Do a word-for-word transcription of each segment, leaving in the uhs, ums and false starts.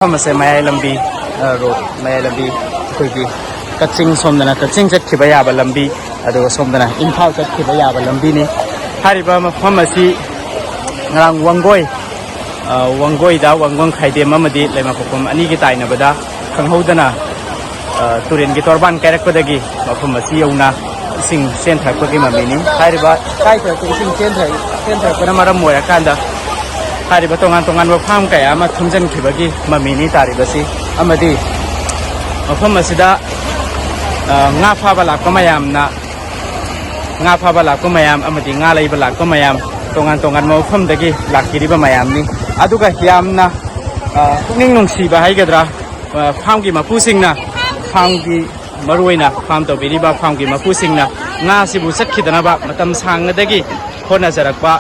ꯃꯐꯝ ꯑꯁꯦ ꯃꯌꯥꯏ ꯂꯝꯕꯤ, ꯑ, ꯔꯣꯗ, ꯃꯌꯥꯏ ꯂꯝꯕꯤ, ꯑꯩꯈꯣꯏꯒꯤ ꯀꯛꯆꯤꯡ, ꯁꯣꯝꯗꯅ ꯀꯛꯆꯤꯡ ꯆꯠꯈꯤꯕ ꯌꯥꯕ ꯂꯝꯕꯤ, ꯑꯗꯨꯒ ꯁꯣꯝꯗꯅ ꯏꯝꯐꯥꯜ ꯆꯠꯈꯤꯕ ꯌꯥꯕ ꯂꯝꯕꯤꯅꯤ꯫ ꯍꯥꯏꯔꯤꯕ ꯃꯐꯝ ꯑꯁꯤ ꯉꯔꯥꯡ ꯋꯥꯡꯒꯣꯏ, ꯑ, ꯋꯥꯡꯒꯣꯏꯗ ꯋꯥꯡꯒꯣꯡ ꯈꯥꯏꯗꯦꯝ ꯑꯃꯗꯤ ꯂꯩꯃꯈꯣꯛꯐꯝ ꯑꯅꯤꯒꯤ ꯇꯥꯏꯅꯕꯗ ꯈꯪꯍꯧꯗꯅ, ꯑ, ꯇꯨꯔꯦꯟꯒꯤ ꯇꯣꯔꯕꯥꯟ ꯀꯥꯏꯔꯛꯄꯗꯒꯤ ꯃꯐꯝ ꯑꯁꯤ ꯌꯧꯅ ꯏꯁꯤꯡ ꯆꯦꯟꯊꯔꯛꯄꯒꯤ ꯃꯃꯤꯅꯤ꯫ ꯍꯥꯏꯔꯤꯕ ꯀꯥꯏꯊꯔꯛꯄ ꯏꯁꯤꯡ ꯆꯦꯟꯊꯔꯛ-, ꯆꯦꯟꯊꯔꯛꯄꯅ ꯃꯔꯝ ꯑꯣꯏꯔꯀꯥꯟꯗ ꯍꯥꯏꯔꯤꯕ ꯇꯣꯉꯥꯟ ꯇꯣꯉꯥꯟꯕ ꯐꯥꯔꯝ ꯀꯌꯥ ꯑꯃ ꯊꯨꯝꯖꯤꯟꯈꯤꯕꯒꯤ ꯃꯃꯤꯅꯤ ꯇꯥꯔꯤꯕꯁꯤ꯫ ꯑꯃꯗꯤ ꯃꯐꯝ ꯑꯁꯤꯗ, ꯑ, ꯉꯥ ꯐꯥꯕ ꯂꯥꯛꯄ ꯃꯌꯥꯝꯅ, ꯉꯥ ꯐꯥꯕ ꯂꯥꯛꯄ ꯃꯌꯥꯝ ꯑꯃꯗꯤ ꯉꯥ ꯂꯩꯕ ꯂꯥꯛꯄ ꯃꯌꯥꯝ, ꯇꯣꯉꯥꯟ ꯇꯣꯉꯥꯟꯕ ꯃꯐꯝꯗꯒꯤ ꯂꯥꯛꯄꯤꯔꯤꯕ ꯃꯌꯥꯝꯅꯤ꯫ ꯑꯗꯨꯒ ꯌꯥꯝꯅ, ꯑ, ꯄꯨꯛꯅꯤꯡ ꯅꯨꯡꯁꯤꯕ ꯍꯥꯏꯒꯗ꯭ꯔꯥ, ꯑ, ꯐꯥꯝꯒꯤ ꯃꯄꯨꯁꯤꯡꯅ, ꯐꯥꯝꯒꯤ, ꯃꯔꯨꯑꯣꯏꯅ ꯐꯥꯝ ꯇꯧꯕꯤꯔꯤꯕ ꯐꯥꯝꯒꯤ ꯃꯄꯨꯁꯤꯡꯅ ꯉꯥꯁꯤꯕꯨ ꯆꯠꯈꯤꯗꯅꯕ ꯃꯇꯝ ꯁꯥꯡꯅꯗꯒꯤ ꯍꯣꯠꯅꯖꯔꯛꯄ,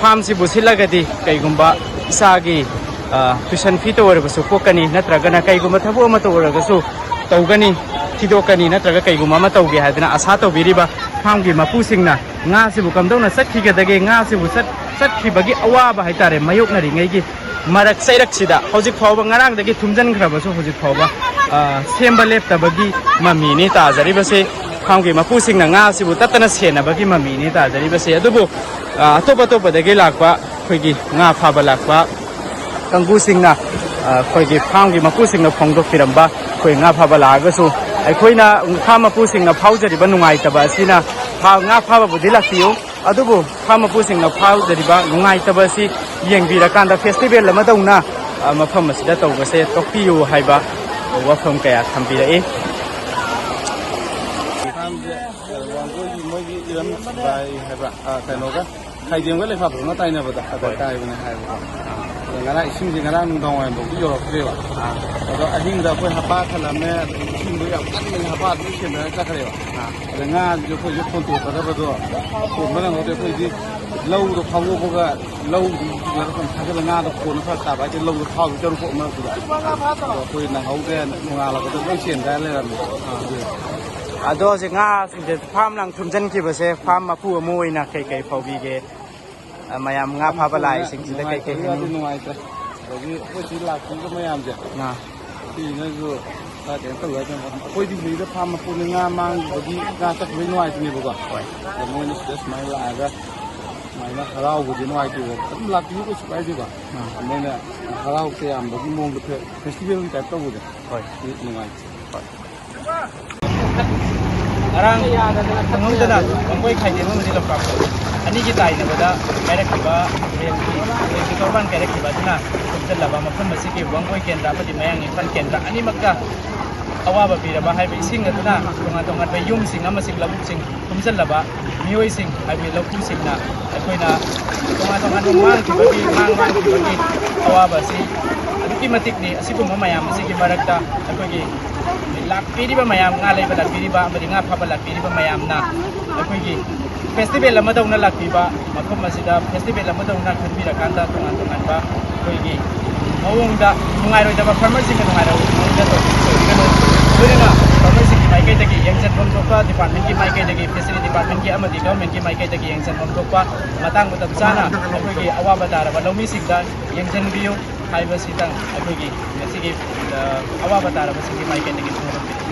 ꯐꯥꯝꯁꯤꯕꯨ ꯁꯤꯠꯂꯒꯗꯤ ꯀꯩꯒꯨꯝꯕ ꯏꯆꯥꯒꯤ, ꯑ, ꯇ꯭ꯌꯨꯁꯟ ꯐꯤꯇ ꯑꯣꯏꯔꯕꯁꯨ ꯀꯣꯛꯀꯅꯤ, ꯅꯠꯇ꯭ꯔꯒꯅ ꯀꯩꯒꯨꯝꯕ ꯊꯕꯛ ꯑꯃꯇ ꯑꯣꯏꯔꯒꯁꯨ ꯇꯧꯒꯅꯤ, ꯊꯤꯗꯣꯛꯀꯅꯤ, ꯅꯠꯇ꯭ꯔꯒ ꯀꯩꯒꯨꯝꯕ ꯑꯃ ꯇꯧꯒꯦ ꯍꯥꯏꯗꯅ ꯑꯁꯥ ꯇꯧꯕꯤꯔꯤꯕ ꯐꯥꯝꯒꯤ ꯃꯄꯨꯁꯤꯡꯅ ꯉꯥꯁꯤꯕꯨ ꯀꯝꯗꯧꯅ ꯆꯠꯈꯤꯒꯗꯒꯦ, ꯉꯥꯁꯤꯕꯨ ꯆꯠ-, ꯆꯠꯈꯤꯕꯒꯤ ꯑꯋꯥꯕ ꯍꯥꯏꯇꯥꯔꯦ, ꯃꯥꯌꯣꯛꯅꯔꯤꯉꯩꯒꯤ ꯃꯔꯛ ꯆꯩꯔꯛꯁꯤꯗ ꯍꯧꯖꯤꯛ ꯐꯥꯎꯕ, ꯉꯔꯥꯡꯗꯒꯤ ꯊꯨꯝꯖꯤꯟꯈ꯭ꯔꯕꯁꯨ ꯍꯧꯖꯤꯛ ꯐꯥꯎꯕ, ꯑ, ꯁꯦꯝꯕ ꯂꯦꯞꯇꯕꯒꯤ ꯃꯃꯤꯅꯤ ꯇꯥꯖꯔꯤꯕꯁꯦ꯫ ꯐꯥꯝꯒꯤ ꯃꯄꯨꯁꯤꯡꯅ ꯉꯥ ꯑꯁꯤꯕꯨ ꯇꯠꯇꯅ ꯁꯦꯟꯅꯕꯒꯤ ꯃꯃꯤꯅꯤ ꯇꯥꯖꯔꯤꯕꯁꯦ꯫ ꯑꯗꯨꯕꯨ, ꯑ, ꯑꯇꯣꯞ ꯑꯇꯣꯞꯄꯗꯒꯤ ꯂꯥꯛꯄ ꯑꯩꯈꯣꯏꯒꯤ ꯉꯥ ꯐꯥꯕ ꯂꯥꯛꯄ ꯀꯥꯡꯕꯨꯁꯤꯡꯅ, ꯑ, ꯑꯩꯈꯣꯏꯒꯤ ꯐꯥꯝꯒꯤ ꯃꯄꯨꯁꯤꯡꯅ ꯐꯣꯡꯗꯣꯛꯄꯤꯔꯝꯕ ꯑꯩꯈꯣꯏ ꯉꯥ ꯐꯥꯕ ꯂꯥꯛꯑꯒꯁꯨ, ꯑꯩꯈꯣꯏꯅ ꯐꯥꯝ ꯃꯄꯨꯁꯤꯡꯅ ꯐꯥꯎꯖꯔꯤꯕ ꯅꯨꯡꯉꯥꯏꯇꯕ ꯑꯁꯤꯅ, ꯐꯥ-, ꯉꯥ ꯐꯥꯕꯕꯨꯗꯤ ꯂꯥꯛꯄꯤꯌꯨ, ꯑꯗꯨꯕꯨ ꯐꯥꯝ ꯃꯄꯨꯁꯤꯡꯅ ꯐꯥꯎꯖꯔꯤꯕ ꯅꯨꯡꯉꯥꯏꯇꯕ ꯑꯁꯤ ꯌꯦꯡꯕꯤꯔꯀꯥꯟꯗ ꯐꯦꯁꯇꯤꯚꯦꯜ ꯑꯃꯗꯧꯅ, ꯑ, ꯃꯐꯝ ꯑꯁꯤꯗ ꯇꯧꯕꯁꯦ ꯇꯣꯛꯄꯤꯌꯨ ꯍꯥꯏꯕ ꯋꯥꯐꯝ ꯀꯌꯥ ꯊꯝꯕꯤꯔꯛꯏ꯫ ꯐꯥꯝꯁꯦ, ꯑ, ꯋꯥꯡꯒꯣꯏꯒꯤ ꯃꯣꯏꯒꯤ ꯏꯔꯝ ꯁꯤꯕꯥꯏ ꯍꯥꯏꯕ꯭ꯔꯥ? ꯑ, ꯀꯩꯅꯣꯒ, ꯈꯥꯏꯗꯦꯝꯒ ꯂꯩꯐꯥꯞꯄꯝꯒ ꯇꯥꯏꯅꯕꯗ ꯑꯗ ꯍꯣꯏ꯫ ꯇꯥꯏꯕꯅꯦ ꯍꯥꯏꯕꯀꯣ꯫ ꯑꯗ ꯉꯔꯥꯡ ꯏꯁꯤꯡꯁꯦ ꯉꯔꯥꯡ ꯅꯨꯡꯗꯥꯡ ꯋꯥꯏꯔꯝꯐꯥꯎꯗꯤ ꯌꯧꯔꯛꯇ꯭ꯔꯦꯕ꯫ ꯑꯥ꯫ ꯑꯗꯣ ꯑꯍꯤꯡꯗ ꯑꯩꯈꯣꯏ ꯍꯥꯄꯥ ꯊꯜꯂꯝꯃꯦ, ꯑꯗꯒꯤ ꯏꯁꯤꯡꯗꯣ ꯌꯥꯝ ꯀꯟꯕꯅꯤꯅ ꯍꯥꯄꯥꯗꯨ ꯁꯦꯟꯅꯔ ꯆꯠꯈ꯭ꯔꯦꯕ꯫ ꯑꯥ꯫ ꯑꯗ ꯉꯥꯁꯤꯁꯨ ꯑꯩꯈꯣꯏꯁꯨ ꯈꯣꯟꯇꯣꯛꯀꯗꯕꯗꯣ ꯈꯣꯟꯕ ꯅꯪꯍꯧꯗꯦ꯫ ꯑꯩꯈꯣꯏꯗꯤ ꯂꯧꯗꯣ ꯈꯥꯎꯗꯣꯛꯄꯒ ꯂꯧꯗꯨ ꯈꯔ ꯊꯥꯖꯤꯜꯂ ꯉꯥꯗꯣ ꯈꯣꯟꯅ ꯐꯔꯛ ꯇꯥꯕ ꯍꯥꯏꯗꯤ ꯂꯧꯗꯣ ꯈꯥꯎꯗ ꯆꯔꯨ ꯀꯣꯛ ꯃꯔꯛꯇꯨꯗ꯫ ꯑꯗꯣ ꯑꯩꯈꯣꯏ ꯅꯪꯍꯧꯗ꯭ꯔꯦ, ꯅꯣꯡꯉꯥꯜꯂꯛꯄꯗ ꯂꯣꯏ ꯆꯦꯟꯊꯔ ꯂꯩꯔꯝꯃꯦ꯫ ꯑꯗꯨ ꯑꯗꯣ ꯍꯧꯖꯤꯛ ꯉꯥꯁꯤꯡꯁꯦ ꯐꯥꯝ ꯂꯥꯡ ꯊꯨꯝꯖꯤꯟꯈꯤꯕꯁꯦ ꯐꯥꯝ ꯃꯄꯨ ꯑꯃ ꯑꯣꯏꯅ ꯀꯩ ꯀꯩ ꯐꯥꯎꯕꯤꯒꯦ? ꯑ, ꯃꯌꯥꯝ ꯉꯥ ꯐꯥꯕ ꯂꯥꯛꯏꯁꯤꯡꯁꯤꯗ ꯀꯩ ꯀꯩ ꯅꯨꯡꯉꯥꯏꯇꯕ ꯍꯥꯏꯅꯤꯡꯉꯤ? ꯅꯨꯡꯉꯥꯏꯇ꯭ꯔꯦ꯫ ꯑꯗꯒꯤ ꯑꯩꯈꯣꯏ ꯁꯤ ꯂꯥꯛꯄꯤꯕ ꯃꯌꯥꯝꯁꯦ, ꯑꯥ꯫ ꯁꯤꯁꯤꯅꯁꯨ ꯈꯔ ꯀꯩꯅꯣ ꯇꯧꯋꯦ ꯍꯥꯏꯇꯥꯔꯦ꯫ ꯑꯩꯈꯣꯏꯗꯤ ꯁꯤꯗ ꯐꯥꯝ ꯃꯄꯨꯅꯦ, ꯉꯥ ꯃꯥꯡꯈꯤꯕꯗꯤ ꯉꯥ ꯆꯠꯈꯤꯕꯒꯤ ꯅꯨꯡꯉꯥꯏꯇꯦꯅꯦꯕꯀꯣ꯫ ꯍꯣꯏ꯫ ꯑꯗ ꯃꯣꯏꯅ ꯁꯤꯗ ꯁꯨꯃꯥꯏꯅ ꯂꯥꯛꯑꯒ ꯁꯨꯃꯥꯏꯅ ꯍꯔꯥꯎꯕꯁꯦ ꯅꯨꯡꯉꯥꯏꯇꯦꯕ꯫ ꯑꯗꯨꯝ ꯂꯥꯛꯄꯤꯌꯨ, ꯀꯩꯁꯨ ꯀꯥꯏꯗꯦꯀꯣ꯫ ꯑꯥ꯫ ꯃꯣꯏꯅ ꯍꯔꯥꯎ ꯇꯌꯥꯝꯕꯒꯤ ꯃꯑꯣꯡꯗ ꯐꯦ-, ꯐꯦꯁꯇꯤꯚꯦꯜꯒꯤ ꯇꯥꯏꯞ ꯇꯧꯕꯗꯣ꯫ ꯍꯣꯏ꯫ ꯁꯤ ꯅꯨꯡꯉꯥꯏꯇꯦ꯫ ꯍꯣꯏ꯫ ꯉꯔꯥꯡ ꯈꯪꯍꯧꯗꯅ ꯋꯥꯡꯒꯣꯏ ꯈꯥꯏꯗꯦꯝ ꯑꯃꯗꯤ ꯂꯝꯄꯥꯛꯄ ꯑꯅꯤꯒꯤ ꯇꯥꯏꯅꯕꯗ ꯀꯥꯏꯔꯛꯈꯤꯕ ꯇꯨꯔꯦꯜꯒꯤ, ꯇꯨꯔꯦꯜꯒꯤ ꯇꯣꯔꯕꯥꯟ ꯀꯥꯏꯔꯛꯈꯤꯕ ꯑꯗꯨꯅ ꯊꯣꯛꯆꯜꯂꯕ ꯃꯐꯝ ꯑꯁꯤꯒꯤ ꯋꯥꯡꯒꯣꯏ ꯀꯦꯟꯗ꯭ꯔ ꯑꯃꯗꯤ ꯃꯌꯥꯡ ꯏꯝꯐꯥꯜ ꯀꯦꯟꯗ꯭ꯔ ꯑꯅꯤꯃꯛꯇ ꯑꯋꯥꯕ ꯄꯤꯔꯕ ꯍꯥꯏꯕ ꯏꯁꯤꯡ ꯑꯗꯨꯅ ꯇꯣꯉꯥꯟ ꯇꯣꯉꯥꯟꯕ ꯌꯨꯝꯁꯤꯡ ꯑꯃꯁꯨꯡ ꯂꯧꯕꯨꯛꯁꯤꯡ ꯊꯨꯝꯖꯤꯜꯂꯕ ꯃꯤꯑꯣꯏꯁꯤꯡ, ꯍꯥꯏꯕꯗꯤ ꯂꯧꯃꯤꯁꯤꯡꯅ ꯑꯩꯈꯣꯏꯅ ꯇꯣꯉꯥꯟ ꯇꯣꯉꯥꯟꯕ ꯃꯥꯡꯈꯤꯕꯒꯤ, ꯃꯥꯡ ꯃꯥꯡꯈꯤꯕꯒꯤ ꯑꯋꯥꯕ ꯑꯁꯤ ꯑꯗꯨꯛꯀꯤ ꯃꯇꯤꯛꯅꯤ꯫ ꯑꯁꯤꯒꯨꯝꯕ ꯃꯌꯥꯝ ꯑꯁꯤꯒꯤ ꯃꯔꯛꯇ ꯑꯩꯈꯣꯏꯒꯤ ꯂꯥꯛꯄꯤꯔꯤꯕ ꯃꯌꯥꯝ, ꯉꯥ ꯂꯩꯕ ꯂꯥꯛꯄꯤꯔꯤꯕ ꯑꯃꯗꯤ ꯉꯥ ꯐꯥꯕ ꯂꯥꯛꯄꯤꯔꯤꯕ ꯃꯌꯥꯝꯅ ꯑꯩꯈꯣꯏꯒꯤ ꯐꯦꯁꯇꯤꯚꯦꯜ ꯑꯃꯗꯧꯅ ꯂꯥꯛꯄꯤꯕ, ꯃꯐꯝ ꯑꯁꯤꯗ ꯐꯦꯁꯇꯤꯚꯦꯜ ꯑꯃꯗꯧꯅ ꯈꯟꯕꯤꯔꯀꯥꯟꯗ ꯇꯣꯉꯥꯟ ꯇꯣꯉꯥꯟꯕ ꯑꯩꯈꯣꯏꯒꯤ ꯃꯑꯣꯡꯗ ꯅꯨꯡꯉꯥꯏꯔꯣꯏꯗꯕ, ꯐꯥꯔꯃꯔꯁꯤꯡꯅ ꯅꯨꯡꯉꯥꯏꯔꯣꯏꯗꯕ ꯃꯑꯣꯡꯗ ꯇꯧꯕꯤꯒꯅꯨ꯫ ꯂꯣꯏꯅꯅ ꯐꯥꯔꯃꯔꯁꯤꯡꯒꯤ ꯃꯥꯏꯀꯩꯗꯒꯤ ꯌꯦꯡꯁꯤꯟꯐꯝ ꯊꯣꯛꯄ ꯗꯤꯄꯥꯔꯠꯃꯦꯟꯒꯤ ꯃꯥꯏꯀꯩꯗꯒꯤ, ꯐꯤꯁꯔꯤ ꯗꯤꯄꯥꯔꯠꯃꯦꯟꯒꯤ ꯑꯃꯗꯤ ꯒꯚꯔꯟꯃꯦꯟꯠꯀꯤ ꯃꯥꯏꯀꯩꯗꯒꯤ ꯌꯦꯡꯁꯤꯟꯐꯝ ꯊꯣꯛꯄ ꯃꯇꯥꯡ ꯃꯇꯝ ꯆꯥꯅ ꯑꯩꯈꯣꯏꯒꯤ ꯑꯋꯥꯕ ꯇꯥꯔꯕ ꯂꯧꯃꯤꯁꯤꯡꯗ ꯌꯦꯡꯁꯤꯟꯕꯤꯌꯨ ꯍꯥꯏꯕꯁꯤꯇꯪ ꯑꯩꯈꯣꯏꯒꯤ ꯉꯁꯤꯒꯤ, ꯑ, ꯑꯋꯥꯕ ꯇꯥꯔꯕꯁꯤꯡꯒꯤ ꯃꯥꯏꯀꯩꯗꯒꯤ ꯐꯣꯡꯗꯣꯛꯄꯤꯔꯤ꯫